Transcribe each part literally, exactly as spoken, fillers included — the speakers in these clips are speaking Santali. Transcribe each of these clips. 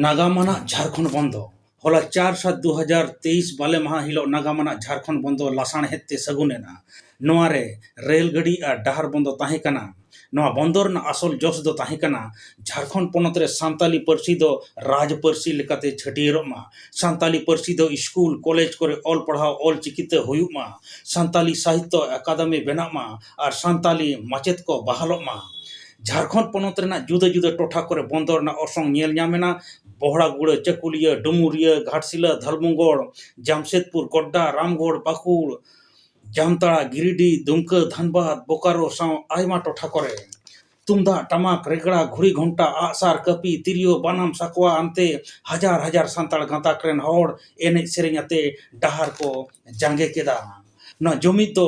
ᱱᱟᱜᱟᱢ ᱟᱱᱟᱜ ᱡᱷᱟᱲᱠᱷᱚᱸᱰ ᱵᱚᱱᱫᱚ᱾ ᱦᱚᱞᱟ ᱪᱟᱨ ᱥᱟᱛ ᱫᱩ ᱦᱟᱡᱟᱨ ᱛᱮᱭᱤᱥ ᱵᱟᱞᱮ ᱢᱟᱦᱟ ᱦᱤᱞᱳᱜ ᱱᱟᱜᱟᱢ ᱟᱱᱟᱜ ᱡᱷᱟᱲᱠᱷᱚᱸᱰ ᱵᱚᱱᱫᱚ ᱞᱟᱥᱟᱬᱦᱮᱫ ᱛᱮ ᱥᱟᱹᱜᱩᱱ ᱮᱱᱟ᱾ ᱱᱚᱣᱟ ᱨᱮ ᱨᱮᱞ ᱜᱟᱹᱰᱤ ᱟᱨ ᱰᱟᱦᱟᱨ ᱵᱚᱱᱫᱚ ᱛᱟᱦᱮᱸ ᱠᱟᱱᱟ᱾ ᱱᱚᱣᱟ ᱵᱚᱱᱫᱚ ᱨᱮᱱᱟᱜ ᱟᱥᱚᱞ ᱡᱚᱥ ᱫᱚ ᱛᱟᱦᱮᱸ ᱠᱟᱱᱟ ᱡᱷᱟᱲᱠᱷᱚᱸᱰ ᱯᱚᱱᱚᱛ ᱨᱮ ᱥᱟᱱᱛᱟᱞᱤ ᱯᱟᱹᱨᱥᱤ ᱫᱚ ᱨᱟᱡᱽ ᱯᱟᱹᱨᱥᱤ ᱞᱮᱠᱟᱛᱮ ᱪᱷᱟᱹᱴᱭᱟᱹᱨᱚᱜ ᱢᱟ, ᱥᱟᱱᱛᱟᱞᱤ ᱯᱟᱹᱨᱥᱤ ᱫᱚ ᱥᱠᱩᱞ, ᱠᱚᱞᱮᱡᱽ ᱠᱚᱨᱮ ᱚᱞ ᱯᱟᱲᱦᱟᱣ ᱚᱞ ᱪᱤᱠᱤᱛᱮ ᱦᱩᱭᱩᱜ ᱢᱟ, ᱥᱟᱱᱛᱟᱞᱤ ᱥᱟᱦᱤᱛᱛᱚ ᱟᱠᱟᱫᱮᱢᱤ ᱵᱮᱱᱟᱜ ᱢᱟ ᱟᱨ ᱥᱟᱱᱛᱟᱞᱤ ᱢᱟᱪᱮᱫ ᱠᱚ ᱵᱟᱦᱟᱞᱚᱜ ᱢᱟ᱾ ᱡᱷᱟᱲᱠᱷᱚᱸᱰ ᱯᱚᱱᱚᱛ ᱨᱮᱱᱟᱜ ᱡᱩᱫᱟᱹ ᱡᱩᱫᱟᱹ ᱴᱚᱴᱷᱟ ᱠᱚᱨᱮ ᱵᱚᱱᱫᱚ ᱨᱮᱱᱟᱜ ᱚᱨᱥᱚᱝ ᱧᱮᱞ ᱧᱟᱢ ᱮᱱᱟ᱾ ᱵᱚᱦᱲᱟᱜᱩᱲᱟᱹ, ᱪᱟᱹᱠᱩᱞᱤᱭᱟᱹ, ᱰᱩᱢᱩᱨᱤᱭᱟᱹ, ᱜᱷᱟᱴᱥᱤᱞᱟᱹ, ᱫᱷᱚᱞᱵᱷᱩᱢᱜᱚᱲ, ᱡᱟᱢᱥᱮᱫᱽᱯᱩᱨ, ᱜᱚᱰᱰᱟ, ᱨᱟᱢᱜᱚᱲ, ᱯᱟᱹᱠᱩᱲ, ᱡᱟᱢᱛᱟᱲᱟ, ᱜᱤᱨᱤᱰᱤ, ᱫᱩᱢᱠᱟᱹ, ᱫᱷᱟᱱᱵᱟᱫᱽ, ᱵᱳᱠᱟᱨᱳ ᱥᱟᱶ ᱟᱭᱢᱟ ᱴᱚᱴᱷᱟ ᱠᱚᱨᱮ ᱛᱩᱢᱫᱟᱜ, ᱴᱟᱢᱟᱠ, ᱨᱮᱜᱽᱲᱟ, ᱜᱷᱩᱲᱤ, ᱜᱷᱚᱱᱴᱟ, ᱟᱜᱼᱥᱟᱨ, ᱠᱟᱹᱯᱤ, ᱛᱤᱨᱭᱳ, ᱵᱟᱱᱟᱢ, ᱥᱟᱠᱣᱟ ᱟᱱᱛᱮ ᱦᱟᱡᱟᱨ ᱦᱟᱡᱟᱨ ᱥᱟᱱᱛᱟᱲ ᱜᱟᱸᱛᱟᱠ ᱨᱮᱱ ᱦᱚᱲ ᱮᱱᱮᱡ ᱥᱮᱨᱮᱧ ᱟᱛᱮ ᱰᱟᱦᱟᱨ ᱠᱚ ᱡᱟᱸᱜᱮ ᱠᱮᱫᱟ᱾ ᱱᱚᱣᱟ ᱡᱩᱢᱤᱫ ᱫᱚ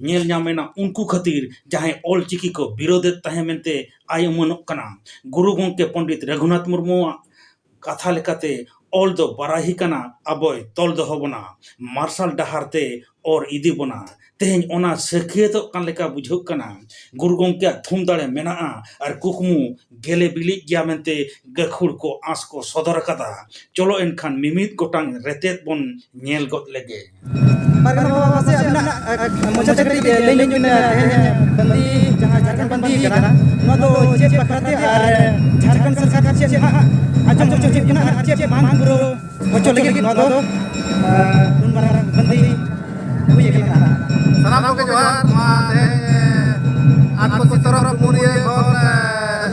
ᱧᱮᱞ ᱧᱟᱢ ᱮᱱᱟ ᱩᱱᱠᱩ ᱠᱷᱟᱹᱛᱤᱨ, ᱡᱟᱦᱟᱸᱭ ᱚᱞ ᱪᱤᱠᱤ ᱠᱚ ᱵᱤᱨᱳᱫᱮᱫ ᱛᱟᱦᱮᱸ ᱢᱮᱱᱛᱮ ᱟᱭ ᱩᱢᱟᱹᱱᱚᱜ ᱠᱟᱱᱟ᱾ ᱜᱩᱨᱩ ᱜᱚᱢᱠᱮ ᱯᱚᱱᱰᱤᱛ ᱨᱟᱹᱜᱷᱩᱱᱟᱛᱷ ᱢᱩᱨᱢᱩᱣᱟᱜ ᱠᱟᱛᱷᱟ ᱞᱮᱠᱟᱛᱮ, ᱚᱞ ᱫᱚ ᱵᱟᱨᱟᱦᱤ ᱠᱟᱱᱟ, ᱟᱵᱚᱭ ᱛᱚᱞ ᱫᱚᱦᱚ ᱵᱚᱱᱟ, ᱢᱟᱨᱥᱟᱞ ᱰᱟᱦᱟᱨ ᱛᱮ ᱚᱨ ᱤᱫᱤ ᱵᱚᱱᱟ᱾ ᱛᱮᱦᱮᱧ ᱚᱱᱟ ᱥᱟᱹᱠᱷᱭᱟᱹᱛᱚᱜ ᱠᱟᱱ ᱞᱮᱠᱟ ᱵᱩᱡᱷᱟᱹᱜ ᱠᱟᱱᱟ᱾ ᱜᱩᱨᱩ ᱜᱚᱢᱠᱮᱭᱟᱜ ᱛᱷᱩᱢ ᱫᱟᱲᱮ ᱢᱮᱱᱟᱜᱼᱟ ᱟᱨ ᱠᱩᱠᱢᱩ ᱜᱮᱞᱮ ᱵᱤᱞᱤᱜ ᱜᱮᱭᱟ ᱢᱮᱱᱛᱮ ᱜᱟᱹᱠᱷᱩᱲ ᱠᱚ ᱟᱸᱥ ᱠᱚ ᱥᱚᱫᱚᱨ ᱟᱠᱟᱫᱟ᱾ ᱪᱚᱞᱚ ᱮᱱᱠᱷᱟᱱ ᱢᱤᱢᱤᱫ ᱜᱚᱴᱟᱝ ᱨᱮᱛᱮᱫ ᱵᱚᱱ ᱧᱮᱞ ᱜᱚᱫ ᱞᱮᱜᱮ᱾ ᱯᱟᱨᱜᱟᱱᱟ ᱵᱟᱵᱟ, ᱢᱟᱥᱮ ᱟᱹᱵᱤᱱᱟᱜ, ᱟᱹ, ᱢᱚᱪᱟ ᱛᱮ ᱠᱟᱹᱴᱤᱡ ᱞᱟᱹᱭ ᱧᱚᱜ ᱵᱤᱱ, ᱛᱮᱦᱮᱧ ᱵᱟᱸᱫᱤ, ᱡᱟᱦᱟᱸ ᱡᱷᱟᱲᱠᱷᱚᱸᱰ ᱵᱟᱸᱫᱤ ᱠᱟᱱᱟ, ᱱᱚᱣᱟ ᱫᱚ ᱪᱮᱫ ᱵᱟᱠᱷᱨᱟ ᱛᱮ ᱟᱨ ᱡᱷᱟᱲᱠᱷᱚᱸᱰ ᱥᱚᱨᱠᱟᱨ ᱪᱮᱫ ᱦᱟᱸᱜ ᱟᱸᱡᱚᱢ ᱦᱚᱪᱚ ᱦᱩᱭᱩᱜ ᱠᱟᱱᱟ ᱟᱨ ᱪᱮᱫ ᱵᱟᱝ ᱯᱩᱨᱟᱹᱣ ᱦᱚᱪᱚ ᱞᱟᱹᱜᱤᱫ ᱱᱚᱣᱟ ᱫᱚ, ᱟᱨ, ᱱᱩᱱ ᱢᱟᱨᱟᱝ ᱵᱟᱸᱫᱤ ᱦᱩᱭ ᱟᱠᱟᱱᱟ? ᱥᱟᱱᱟᱢ ᱠᱚᱜᱮ ᱡᱚᱦᱟᱨ᱾ ᱱᱚᱣᱟ ᱛᱮᱦᱮᱧ ᱟᱴ ᱯᱚᱸᱪᱤᱥ ᱛᱚᱨᱚᱯ ᱰᱩᱢᱩᱨᱤᱭᱟᱹ ᱠᱷᱚᱱ, ᱮ,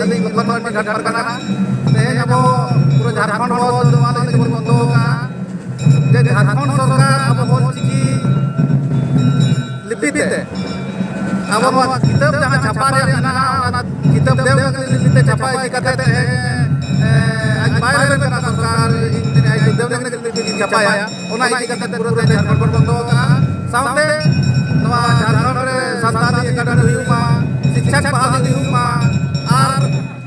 ᱟᱹᱞᱤᱧ ᱜᱚᱯᱚᱞ ᱢᱟᱨᱰᱤ ᱜᱷᱟᱴ ᱯᱟᱨᱜᱟᱱᱟ᱾ ᱛᱮᱦᱮᱧ ᱟᱵᱚ ᱯᱩᱨᱟᱹ ᱡᱷᱟᱲᱠᱷᱚᱸᱰ ᱵᱚᱱᱫᱚ ᱱᱚᱣᱟ ᱞᱟᱹᱜᱤᱫ ᱛᱮᱵᱚᱱ ᱵᱚᱱᱫᱚ ᱟᱠᱟᱫᱼᱟ ᱡᱮ ᱡᱷᱟᱲᱠᱷᱚᱸᱰ ᱥᱚᱨᱠᱟᱨ ᱟᱵᱚ ᱚᱞ ᱪᱤᱠᱤ ᱞᱤᱯᱤ ᱛᱮ ᱟᱵᱚ ᱱᱚᱣᱟ ᱠᱤᱛᱟᱹᱵ ᱡᱟᱦᱟᱸ ᱪᱷᱟᱯᱟ ᱨᱮᱭᱟᱜ ᱢᱮᱱᱟᱜᱼᱟ, ᱚᱱᱟ ᱠᱤᱛᱟᱹᱵ ᱫᱮᱵᱽᱱᱟᱜᱚᱨᱤ ᱞᱤᱯᱤ ᱛᱮ ᱪᱷᱟᱯᱟ ᱤᱫᱤ ᱠᱟᱛᱮ ᱛᱮᱦᱮᱧ, ᱮ, ᱟᱡ ᱵᱟᱭ ᱨᱮᱵᱮᱱ ᱠᱟᱱᱟ ᱥᱚᱨᱠᱟᱨ, ᱤᱧ ᱢᱮᱱᱮᱫᱼᱟ ᱫᱮᱵᱽᱱᱟᱜᱚᱨᱤ ᱞᱤᱯᱤ ᱛᱮᱧ ᱪᱷᱟᱯᱟᱭᱟ, ᱚᱱᱟ ᱤᱫᱤ ᱠᱟᱛᱮ ᱯᱩᱨᱟᱹ ᱛᱮ ᱡᱷᱟᱲᱠᱷᱚᱸᱰ ᱵᱚᱱ ᱵᱚᱱᱫᱚ ᱟᱠᱟᱫᱼᱟ᱾ ᱥᱟᱶᱛᱮ ᱱᱚᱣᱟ ᱡᱷᱟᱲᱠᱷᱚᱸᱰ ᱨᱮ ᱥᱟᱱᱛᱟᱲᱤ ᱮᱠᱟᱰᱮᱢᱤ ᱦᱩᱭᱩᱜ ᱢᱟ, ᱥᱤᱠᱪᱷᱟ ᱵᱟᱦᱟᱞᱤ ᱦᱩᱭᱩᱜ ᱢᱟ, ᱟᱨ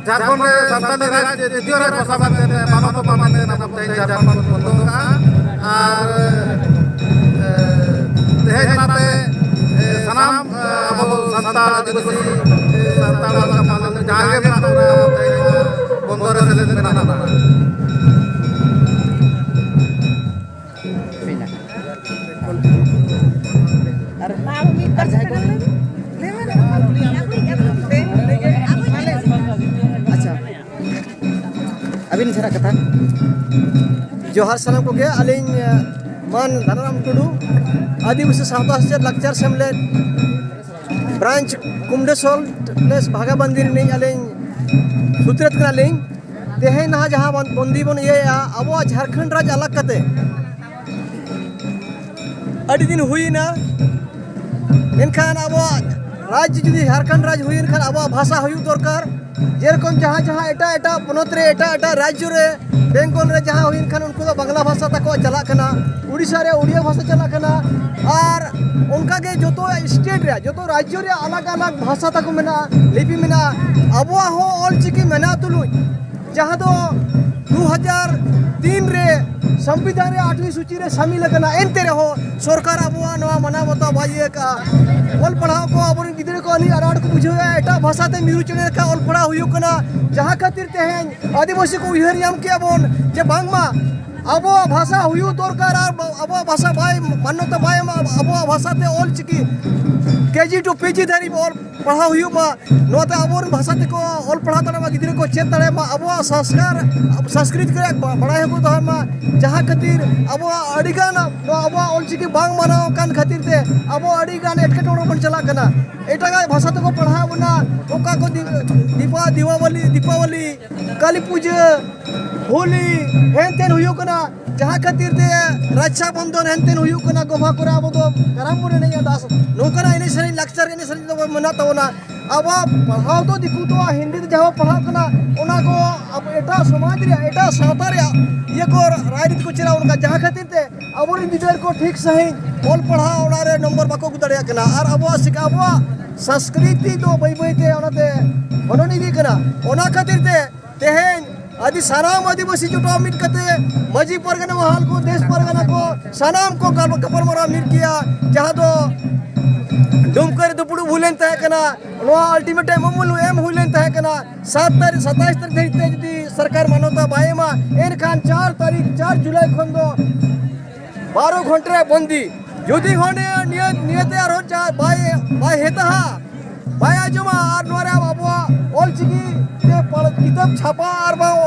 ᱡᱷᱟᱲᱠᱷᱚᱸᱰ ᱨᱮ ᱥᱟᱱᱛᱟᱲᱤ ᱨᱟᱡᱽ ᱛᱮ ᱛᱤᱛᱤᱭᱚ ᱨᱟᱡᱽ ᱵᱷᱟᱥᱟ ᱢᱮᱱᱛᱮ ᱢᱟᱱᱚᱛ ᱠᱚ ᱢᱟᱱᱚᱛ ᱛᱮ ᱱᱟᱯᱚ ᱛᱮᱦᱮᱧ ᱡᱷᱟᱲᱠᱷᱚᱸᱰ ᱵᱚᱱ ᱵᱚᱱᱫᱚ ᱠᱟᱜᱼᱟ᱾ ᱟᱨ, ᱮ, ᱛᱮᱦᱮᱧ ᱚᱱᱟᱛᱮ, ᱮ, ᱥᱟᱱᱟᱢ, ᱮ, ᱟᱵᱚ ᱥᱟᱱᱛᱟᱲ, ᱟᱹᱫᱤᱵᱟᱹᱥᱤ, ᱮ, ᱥᱟᱱᱛᱟᱲ ᱟᱨ ᱡᱟᱦᱟᱸ ᱜᱮ ᱢᱮᱱᱟᱜ ᱵᱚᱱᱟ, ᱛᱮᱦᱮᱧ ᱵᱚᱱᱫᱚ ᱨᱮ ᱥᱮᱞᱮᱫ ᱢᱮᱱᱟᱜ ᱵᱚᱱᱟ᱾ ᱟᱨ ᱡᱟᱦᱟᱸᱭ ᱠᱚ ᱟᱪᱪᱷᱟ, ᱟᱹᱵᱤᱱ ᱪᱮᱦᱨᱟ ᱠᱟᱛᱷᱟ᱾ ᱡᱚᱦᱟᱨ ᱥᱟᱱᱟᱢ ᱠᱚᱜᱮ᱾ ᱟᱹᱞᱤᱧ ᱢᱟᱱ ᱫᱷᱟᱱᱟᱨᱟᱢ ᱴᱩᱰᱩ, ᱟᱹᱫᱤᱵᱟᱹᱥᱤ ᱥᱟᱶᱛᱟ ᱥᱮᱪᱮᱫ ᱞᱟᱠᱪᱟᱨ ᱥᱮᱢᱞᱮᱫ, ᱵᱨᱟᱧᱪ ᱠᱩᱢᱰᱮᱥᱚᱞ ᱯᱞᱮᱥ ᱵᱷᱟᱜᱟᱵᱟᱱᱫᱤ ᱨᱤᱱᱤᱡ ᱟᱹᱞᱤᱧ ᱥᱩᱛᱨᱮᱛ ᱠᱟᱱᱟᱞᱤᱧ᱾ ᱛᱮᱦᱮᱧ ᱱᱟᱦᱟᱜ ᱡᱟᱦᱟᱸ ᱵᱚᱱ ᱵᱚᱱᱫᱤ ᱵᱚᱱ ᱤᱭᱟᱹᱭᱮᱫᱼᱟ, ᱟᱵᱚᱣᱟᱜ ᱡᱷᱟᱲᱠᱷᱚᱸᱰ ᱨᱟᱡᱽ ᱟᱞᱟᱜᱽ ᱠᱟᱛᱮ ᱟᱹᱰᱤ ᱫᱤᱱ ᱦᱩᱭᱮᱱᱟ, ᱢᱮᱱᱠᱷᱟᱱ ᱟᱵᱚᱣᱟᱜ ᱨᱟᱡᱽ ᱡᱩᱫᱤ ᱡᱷᱟᱲᱠᱷᱚᱸᱰ ᱨᱟᱡᱽ ᱦᱩᱭᱮᱱ ᱠᱷᱟᱱ ᱟᱵᱚᱣᱟᱜ ᱵᱷᱟᱥᱟ ᱦᱩᱭᱩᱜ ᱫᱚᱨᱠᱟᱨ᱾ ᱡᱮᱨᱚᱠᱚᱢ ᱡᱟᱦᱟᱸ ᱡᱟᱦᱟᱸ ᱮᱴᱟᱜ ᱮᱴᱟᱜ ᱯᱚᱱᱚᱛ ᱨᱮ, ᱮᱴᱟᱜ ᱮᱴᱟᱜ ᱨᱟᱡᱽᱡᱚ ᱨᱮ, ᱵᱮᱝᱜᱚᱞ ᱨᱮ ᱡᱟᱦᱟᱸ ᱦᱩᱭᱮᱱ ᱠᱷᱟᱱ ᱩᱱᱠᱩ ᱫᱚ ᱵᱟᱝᱞᱟ ᱵᱷᱟᱥᱟ ᱛᱟᱠᱚ ᱪᱟᱞᱟᱜ ᱠᱟᱱᱟ, ᱩᱲᱤᱥᱥᱟ ᱨᱮ ᱩᱲᱤᱭᱟ ᱵᱷᱟᱥᱟ ᱪᱟᱞᱟᱜ ᱠᱟᱱᱟ, ᱟᱨ ᱚᱱᱠᱟᱜᱮ ᱡᱚᱛᱚ ᱥᱴᱮᱴ ᱨᱮᱭᱟᱜ, ᱡᱚᱛᱚ ᱨᱟᱡᱽᱡᱚ ᱨᱮᱭᱟᱜ ᱟᱞᱟᱜᱽ ᱟᱞᱟᱜᱽ ᱵᱷᱟᱥᱟ ᱛᱟᱠᱚ ᱢᱮᱱᱟᱜᱼᱟ, ᱞᱤᱯᱤ ᱢᱮᱱᱟᱜᱼᱟ᱾ ᱟᱵᱚᱣᱟᱜ ᱦᱚᱸ ᱚᱞ ᱪᱤᱠᱤ ᱢᱮᱱᱟᱜ ᱛᱩᱞᱩᱡ, ᱡᱟᱦᱟᱸ ᱫᱚ ᱫᱩ ᱦᱟᱡᱟᱨ ᱛᱤᱱ ᱨᱮ ᱥᱚᱝᱵᱤᱫᱷᱟᱱ ᱨᱮ ᱟᱴᱷᱣᱤ ᱥᱩᱪᱤ ᱨᱮ ᱥᱟᱢᱤᱞ ᱟᱠᱟᱱᱟ, ᱮᱱᱛᱮ ᱨᱮᱦᱚᱸ ᱥᱚᱨᱠᱟᱨ ᱟᱵᱚᱣᱟᱜ ᱱᱚᱣᱟ ᱢᱟᱱᱟᱣ ᱵᱟᱛᱟᱣ ᱵᱟᱭ ᱤᱭᱟᱹ ᱠᱟᱜᱼᱟ᱾ ᱚᱞ ᱯᱟᱲᱦᱟᱣ ᱠᱚ ᱟᱵᱚᱨᱮᱱ ᱜᱤᱫᱽᱨᱟᱹ ᱠᱚ ᱟᱹᱰᱤ ᱟᱱᱟᱴ ᱠᱚ ᱵᱩᱡᱷᱟᱹᱣᱮᱫᱼᱟ, ᱮᱴᱟᱜ ᱵᱷᱟᱥᱟ ᱛᱮ ᱢᱤᱨᱩ ᱪᱮᱬᱮ ᱞᱮᱠᱟ ᱚᱞ ᱯᱟᱲᱦᱟᱣ ᱦᱩᱭᱩᱜ ᱠᱟᱱᱟ, ᱡᱟᱦᱟᱸ ᱠᱷᱟᱹᱛᱤᱨ ᱛᱮᱦᱮᱧ ᱟᱹᱫᱤᱵᱟᱹᱥᱤ ᱠᱚ ᱩᱭᱦᱟᱹᱨ ᱧᱟᱢ ᱠᱮᱜᱼᱟ ᱵᱚᱱ ᱡᱮ ᱵᱟᱝᱢᱟ ᱟᱵᱚᱣᱟᱜ ᱵᱷᱟᱥᱟ ᱦᱩᱭᱩᱜ ᱫᱚᱨᱠᱟᱨ, ᱟᱨ ᱟᱵᱚᱣᱟᱜ ᱵᱷᱟᱥᱟ ᱵᱟᱭ ᱢᱟᱱᱚᱛᱟ ᱵᱟᱭ ᱮᱢᱟ, ᱟᱵᱚᱣᱟᱜ ᱵᱷᱟᱥᱟ ᱛᱮ ᱚᱞ ᱪᱤᱠᱤ ᱠᱮ ᱡᱤ ᱴᱩ ᱯᱤ ᱡᱤ ᱫᱷᱟᱹᱨᱤᱡ ᱚᱞ ᱯᱟᱲᱦᱟᱣ ᱦᱩᱭᱩᱜ ᱢᱟ, ᱱᱚᱣᱟᱛᱮ ᱟᱵᱚᱨᱮᱱ ᱵᱷᱟᱥᱟ ᱛᱮᱠᱚ ᱚᱞ ᱯᱟᱲᱦᱟᱣ ᱫᱟᱲᱮᱭᱟᱜ ᱢᱟ, ᱜᱤᱫᱽᱨᱟᱹ ᱠᱚ ᱪᱮᱫ ᱫᱟᱲᱮᱭᱟᱜ ᱢᱟ, ᱟᱵᱚᱣᱟᱜ ᱥᱚᱝᱥᱠᱟᱨ ᱥᱚᱝᱥᱠᱨᱤᱛ ᱨᱮᱭᱟᱜ ᱵᱟ-, ᱵᱟᱲᱟᱭ ᱦᱚᱸᱠᱚ ᱫᱚᱦᱚᱭ ᱢᱟ, ᱡᱟᱦᱟᱸ ᱠᱷᱟᱹᱛᱤᱨ ᱟᱵᱚᱣᱟᱜ ᱟᱹᱰᱤᱜᱟᱱ ᱱᱚᱣᱟ ᱟᱵᱚᱣᱟᱜ ᱚᱞᱪᱤᱠᱤ ᱵᱟᱝ ᱢᱟᱱᱟᱣ ᱟᱠᱟᱱ ᱠᱷᱟᱹᱛᱤᱨ ᱛᱮ ᱟᱵᱚ ᱟᱹᱰᱤᱜᱟᱱ ᱮᱴᱠᱮᱴᱚᱬᱮ ᱵᱚᱱ ᱪᱟᱞᱟᱜ ᱠᱟᱱᱟ᱾ ᱮᱴᱟᱜᱟᱜ ᱵᱷᱟᱥᱟ ᱛᱮᱠᱚ ᱯᱟᱲᱦᱟᱣ ᱵᱚᱱᱟ, ᱚᱠᱟ ᱠᱚ ᱫᱤ-, ᱫᱤᱯᱟ-, ᱫᱤᱯᱟᱵᱚᱞᱤ, ᱫᱤᱯᱟᱵᱚᱞᱤ, ᱠᱟᱞᱤ ᱯᱩᱡᱟᱹ, ᱦᱳᱞᱤ, ᱦᱮᱱ ᱛᱮᱱ ᱦᱩᱭᱩᱜ ᱠᱟᱱᱟ, ᱡᱟᱦᱟᱸ ᱠᱷᱟᱹᱛᱤᱨ ᱛᱮ ᱨᱟᱠᱥᱟ ᱵᱚᱱᱫᱷᱚᱱ ᱦᱮᱱ ᱛᱮᱱ ᱦᱩᱭᱩᱜ ᱠᱟᱱᱟ, ᱜᱚᱯᱷᱟ ᱠᱚᱨᱮ ᱟᱵᱚ ᱫᱚ ᱠᱟᱨᱟᱢ ᱵᱚᱱ ᱮᱱᱮᱡᱼᱟ, ᱫᱟᱥ, ᱱᱚᱝᱠᱟᱱᱟᱜ ᱮᱱᱮᱡ ᱥᱮᱨᱮᱧ, ᱞᱟᱠᱪᱟᱨ ᱮᱱᱮᱡ ᱥᱮᱨᱮᱧ ᱫᱚ ᱢᱮᱱᱟᱜ ᱛᱟᱵᱚᱱᱟ᱾ ᱟᱵᱚᱣᱟᱜ ᱯᱟᱲᱦᱟᱣ ᱫᱚ ᱫᱤᱠᱩ ᱫᱚ ᱦᱤᱱᱫᱤ ᱛᱮ ᱡᱟᱦᱟᱸ ᱵᱚ ᱯᱟᱲᱦᱟᱜ ᱠᱟᱱᱟ, ᱚᱱᱟ ᱠᱚ ᱟᱵᱚ ᱮᱴᱟᱜ ᱥᱚᱢᱟᱡᱽ ᱨᱮᱭᱟᱜ, ᱮᱴᱟᱜ ᱥᱟᱶᱛᱟ ᱨᱮᱭᱟᱜ ᱤᱭᱟᱹ ᱠᱚ ᱨᱟᱡᱽᱱᱤᱛᱤ ᱠᱚ ᱪᱮᱫᱟ, ᱚᱱᱠᱟ ᱡᱟᱦᱟᱸ ᱠᱷᱟᱹᱛᱤᱨ ᱛᱮ ᱟᱵᱚᱨᱮᱱ ᱜᱤᱫᱟᱹᱨ ᱠᱚ ᱴᱷᱤᱠ ᱥᱟᱺᱦᱤᱡ ᱚᱞ ᱯᱟᱲᱦᱟᱣ ᱚᱲᱟᱜ ᱨᱮ ᱱᱚᱢᱵᱚᱨ ᱵᱟᱠᱚ ᱟᱹᱜᱩ ᱫᱟᱲᱮᱭᱟᱜ ᱠᱟᱱᱟ, ᱟᱨ ᱟᱵᱚᱣᱟᱜ ᱥᱤᱠ-, ᱟᱵᱚᱣᱟᱜ ᱥᱚᱝᱥᱠᱨᱤᱛᱤ ᱫᱚ ᱵᱟᱹᱭ ᱵᱟᱹᱭ ᱛᱮ ᱚᱱᱟᱛᱮ ᱦᱚᱱᱚᱱ ᱤᱫᱤᱜ ᱠᱟᱱᱟ᱾ ᱚᱱᱟ ᱠᱷᱟᱹᱛᱤᱨ ᱛᱮ ᱛᱮᱦᱮᱧ ᱟᱹᱰᱤ ᱥᱟᱱᱟᱢ ᱟᱹᱫᱤᱵᱟᱹᱥᱤ ᱡᱚᱴᱟᱣ ᱢᱤᱫ ᱠᱟᱛᱮ ᱢᱟᱹᱡᱷᱤ ᱯᱟᱨᱜᱟᱱᱟ ᱢᱟᱦᱟᱞ ᱠᱚ, ᱫᱮᱥ ᱯᱟᱨᱜᱟᱱᱟ ᱠᱚ, ᱥᱟᱱᱟᱢ ᱠᱚ ᱜᱟᱞ-, ᱜᱟᱯᱟᱞᱢᱟᱨᱟᱣ ᱢᱤᱫ ᱠᱮᱭᱟ, ᱡᱟᱦᱟᱸ ᱫᱚ ᱰᱩᱢᱠᱟᱹ ᱨᱮ ᱫᱩᱯᱲᱩᱵ ᱦᱩᱭ ᱞᱮᱱ ᱛᱟᱦᱮᱸ ᱠᱟᱱᱟ, ᱱᱚᱣᱟ ultimatum ᱮᱢ ᱦᱩᱭ ᱞᱮᱱ ᱛᱟᱦᱮᱸ ᱠᱟᱱᱟ᱾ ᱥᱟᱛ ᱛᱟᱹᱨᱤᱠᱷ, ᱥᱟᱛᱟᱭᱤᱥ ᱛᱟᱹᱨᱤᱠᱷ ᱫᱷᱟᱹᱨᱤᱡ ᱛᱮ ᱡᱩᱫᱤ ᱥᱚᱨᱠᱟᱨ ᱢᱟᱱᱚᱛᱟ ᱵᱟᱭ ᱮᱢᱟ, ᱮᱱᱠᱷᱟᱱ ᱪᱟᱨ ᱛᱟᱹᱨᱤᱠᱷ, ᱪᱟᱨ ᱡᱩᱞᱟᱭ ᱠᱷᱚᱱ ᱫᱚ ᱵᱟᱨᱚ ᱜᱷᱚᱱᱴᱟ ᱨᱮᱭᱟᱜ ᱵᱚᱱᱫᱤ᱾ ᱡᱩᱫᱤ ᱦᱚᱸ ᱱᱤᱭᱟᱹ ᱱᱤᱭᱟᱹ ᱱᱤᱭᱟᱹᱛᱮ ᱟᱨᱦᱚᱸ ᱪᱟ ᱵᱟᱭ ᱵᱟᱭ ᱦᱮᱛᱟᱦᱟ, ᱵᱟᱭ ᱟᱸᱡᱚᱢᱟ, ᱟᱨ ᱱᱚᱣᱟ ᱨᱮ ᱟᱵᱚᱣᱟᱜ ᱚᱞ ᱪᱤᱠᱤ ᱛᱮ ᱯᱟᱲ- ᱠᱤᱛᱟᱹᱵ ᱪᱷᱟᱯᱟ ᱟᱨ ᱵᱟᱝ